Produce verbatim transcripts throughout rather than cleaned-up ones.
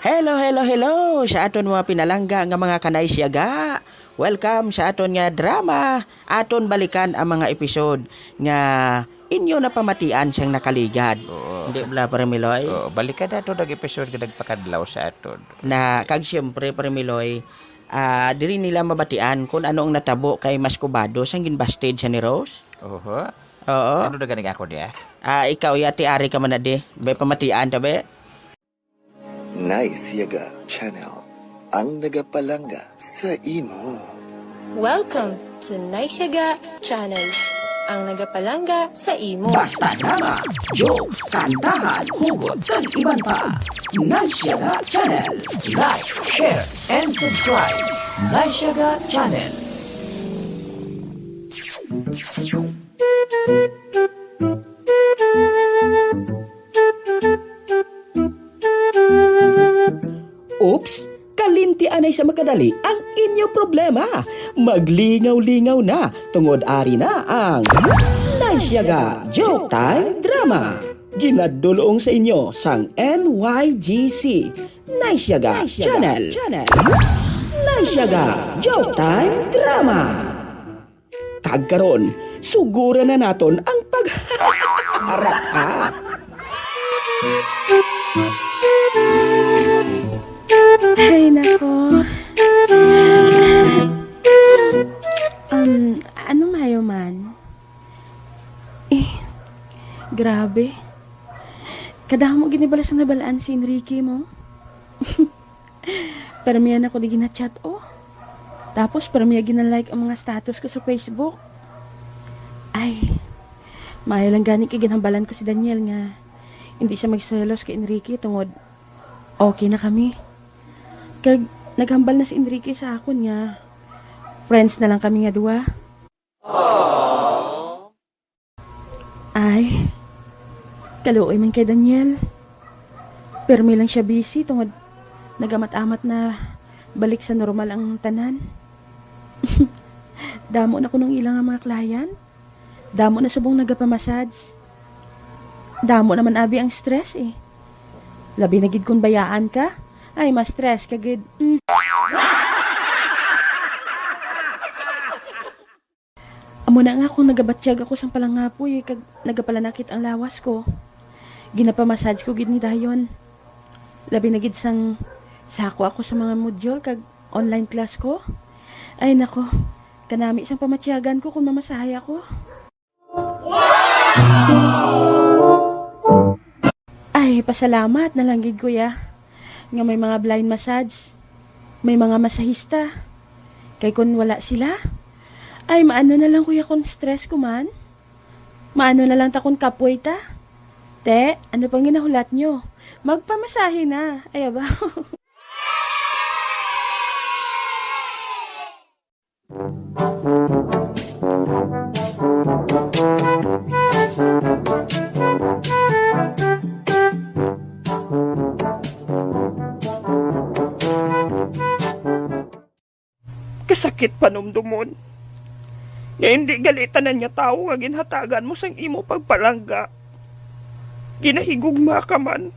Hello, hello, hello sa aton mga pinalangga nga mga kanay siyaga. Welcome sa aton nga drama. Aton balikan ang mga episode nga inyo napamatian sang nakaligad. Oo. Hindi bala, Pare Miloy? Oo, balikan nato ang episode nga nagpakadlaw sa aton. Na, kag siyempre, Pare Miloy, ah, diri nila mabatian kung ano ang natabo kay Mas Kubado sang ginbasted sa ni Rose. Oho. Oo. Ano na ganing ako niya? Ah, ikaw, ya, ti ari ka man na di. Be, pamatian ta, be. Nice Yaga Channel, ang nagapalangga sa imo. Welcome to Nice Yaga Channel, ang nagapalangga sa imo. Basta drama, jokes, kantahan, hugot, kag iban pa. Nice Yaga Channel. Like, share, and subscribe. Nice Yaga Channel. Oops! Kalinti anay sa makadali ang inyo problema. Maglingaw-lingaw na, tungod ari na ang Nice Yaga Joke Time Drama. Ginadulong sa inyo sang N Y G C, Nice Yaga Channel. Nice Yaga Joke Time Drama. Kag karon, suguran na naton ang pag-, arat, ah. Ay, nako. Um, ano mayo man? Eh, grabe. Kadamo gini bala sang nabalaan si Enrique mo. Permian ako di gina-chat, oh. Tapos permian gina-like ang mga status ko sa Facebook. Ay, maayo lang gani kay ginhambalan ko si Daniel nga hindi siya magselos kay Enrique tungod okay na kami. Kag naghambal na si Enrique sa akon nga friends na lang kami nga duha. Ay, kaluoy man kay Daniel. Permi lang siya busy tungod nagamat-amat na balik sa normal ang tanan. Damo na kuno ang ila nga mga client. Damo na subong nagapamassage. Damo naman abi ang stress, eh. Labi na gid kung bayaan ka. Ay, ma-stress ka gid. Mm. Amo na nga kung nagabatyag ako sang palangapoy, kag nagapalanakit ang lawas ko. Ginapamassage ko gid ni dayon. Labi na gid sang sako ako sa mga module kag online class ko. Ay nako, kanami sang pamatyagan ko kung mamasahe ako. Ay, pasalamat na lang gid, kuya, nga may mga blind massage, may mga masahista. Kay kun wala sila, ay, maano na lang, kuya, kun stress ko man? Maano na lang ta kun kapoy ta? Te, ano pang ginahulat nyo? Magpamasahe na. Ay, aba. Kasakit panumdumon nga hindi gali tanan nga tawo nga ginhatagan mo sang imo pagpalangga. Ginahigugma ka man.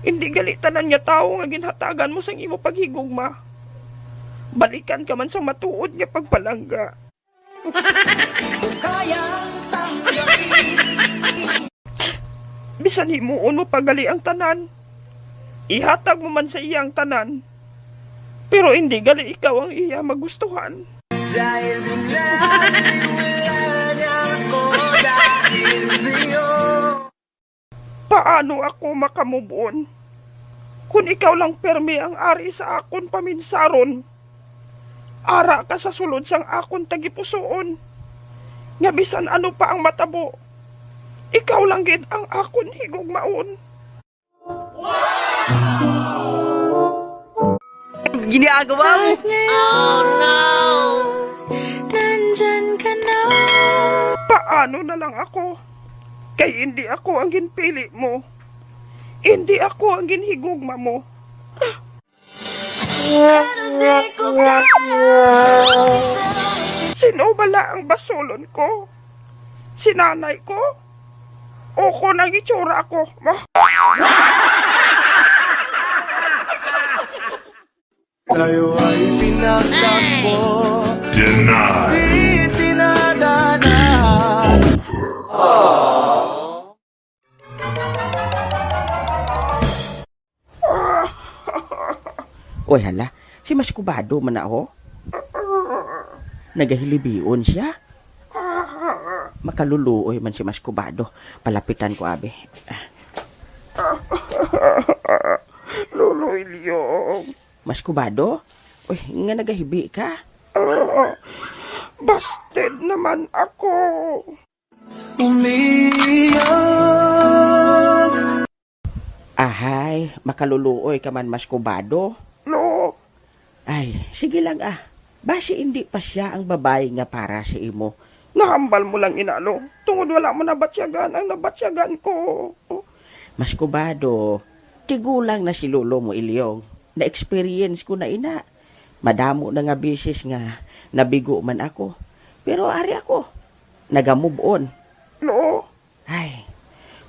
Hindi gali tanan nga tawo nga ginhatagan mo sang imo paghigugma. Balikan ka man sang matuod nga pagpalangga. Bisan himuon mo pa gali ang tanan, ihatag mo man sa iya ang tanan, pero hindi gali ikaw ang iya magustuhan. Dahil di na, wala na ako dahil sa'yo. Paano ako makamove on? Kun ikaw lang permi ang ari sa akon paminsaron, ara ka sa sulod sang akon tagipusoon, nga bisan ano pa ang matabo, ikaw lang gid ang akon higugmaon. Ginagawa mo? At ngayon, nandyan ka na. Paano na lang ako? Kay hindi ako ang ginpili mo. Hindi ako ang ginhigugma mo. Pero di ko kaya. Sino bala ang basulon ko? Si nanay ko? O kon ang itsura ko? Ma- Kayo ay pinagtakbo. Denied. Itinadhana. Oy, hala, si Mas Kubado man na, oh. Nagahilibion siya. Makaluluoy man si Mas Kubado. Palapitan ko, abi. Lolo Ilyong. Mas Kubado? Uy, nga nagahibi ka? Ah, busted naman ako. Umiyak. Ahay, makaluluoy ka man, Mas Kubado. No. Ay, sige lang, ah. Basi indi pa sia ang babayi nga para sa imo. Nahambal mo lang ina, no? Tungod wala mo nabatyagan ang nabatyagan ko. Mas Kubado, tigulang na si lolo mo, Ilyong. Na-experience ko na ina. Madamo na nga bisis nga nabigo man ako. Pero ari ako, naga-move on. No? Ay,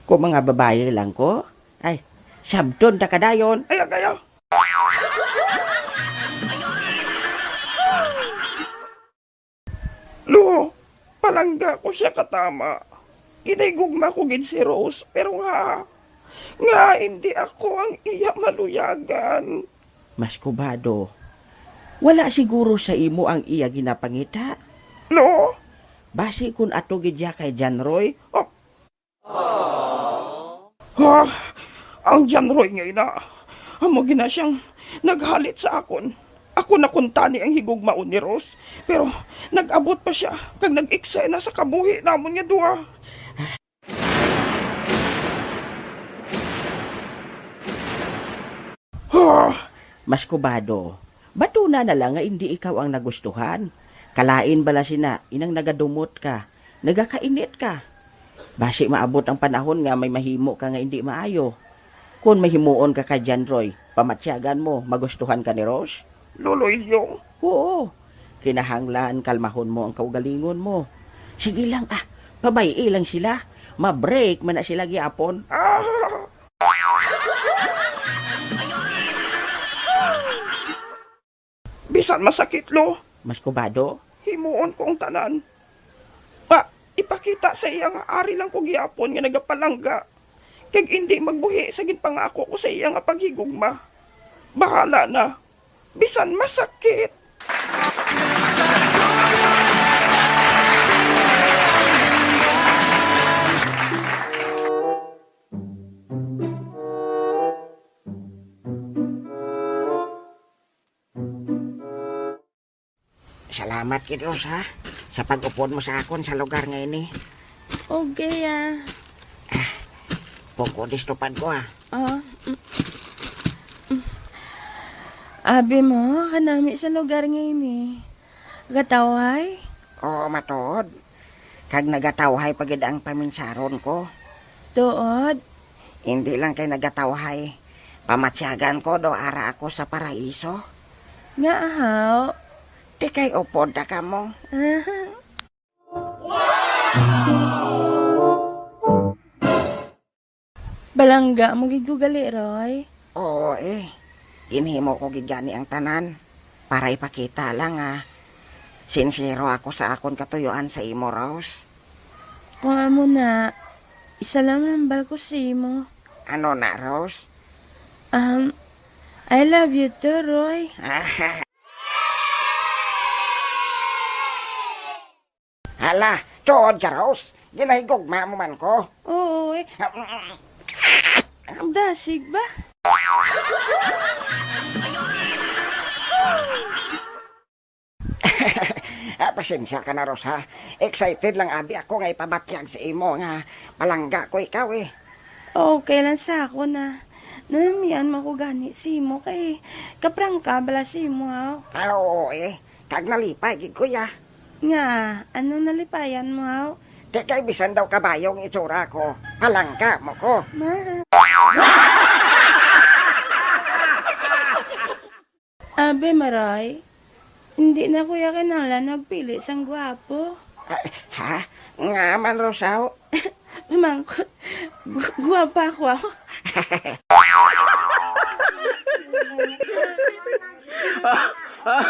kung mga babayi lang ko, ay, sabton ta ka dayon. Ay, ay, ay. Lo, palangga ko sia katama. Ginahigugma ko gid si Rose, pero nga, nga hindi ako ang iya maluyagan. Mas Kubado, wala siguro sa imo ang iya ginapangita. No? Basi kun ato gid iya kay John Roy. Oh. Ah, ang John Roy nga ina, amo gina siyang naghalit sa akon. Ako nakuntani ang higugmaon ni Rose, pero nag-abot pa siya kag nag-eksena sa kabuhi namon nga duha. Ah, Mas Kubado, batuna na lang nga indi ikaw ang nagustuhan. Kalain bala sina inang nagadumot ka, nagakainit ka. Basi maabot ang panahon nga may mahimo ka nga indi maayo. Kon mahimuon ka kay John Roy, pamatyagan mo, magustuhan ka ni Rose? Lolo Ilyong. Oo. Kinahanglan kalmahon mo ang kaugalingon mo. Sige lang, ah, pabay-i lang sila. Ma-break man na sila gyapon. Ah! Bisan masakit, Lo. Mas Kubado? Himuon ko ang tanan. Ah, ipakita sa iya nga ari lang ko gihapon nga nagapalangga. Kag indi magbuhi sa ginpangako ko sa iya nga paghigugma. Bahala na. Bisan masakit. Salamat gid, Rose, ha, sa pag-upod mo sa akon sa lugar nga ini. Okay, ah. Ah, pungko distupad ko, ah. Oh, mm, mm. Abi mo, kanami sa lugar nga ini. Gatawhay? Oo, matuod. Kag nagatawhay pa gid ang paminsaron ko. Tuod? Indi lang kay nagatawhay. Pamatyagan ko daw ara ako sa paraiso. Nga ahaw? Di kay upod na kamo. Balangga mo gid ko gali, Roy. Oo, eh. Ginhimo ko gid gani ang tanan para ipakita lang nga sinsero ako sa akon katuyoan sa imo, Rose. Kung amo na, isa lang hambal ko sa imo. Ano na, Rose? Um, I love you too, Roy. Hala, tuod ka, Rose? Ginahigugma mo man ko? Oo, eh. Ang dasig ba? Ah, pasensya ka na, Rose, ha? Excited lang abi ako nga ipabatyag sa imo nga palangga ko ikaw, eh. Okay lang sa ako na. Nanamian man ko gani sa imo kay kaprangka bala sa imo, haw. Ah, oo, eh. Kag nalipay gid ko, ya. Nga, anong nalipayan mo, haw? Di kay bisan daw kabayo ang itsura ko, palangga mo ko. Ma- Abi, Maray, hindi na ko ya kinahanglan magpili sang gwapo. Ah, ha? Nga man, Rosaw? Pamangkot, gu-, gwapa ako, ah. Ah, ah.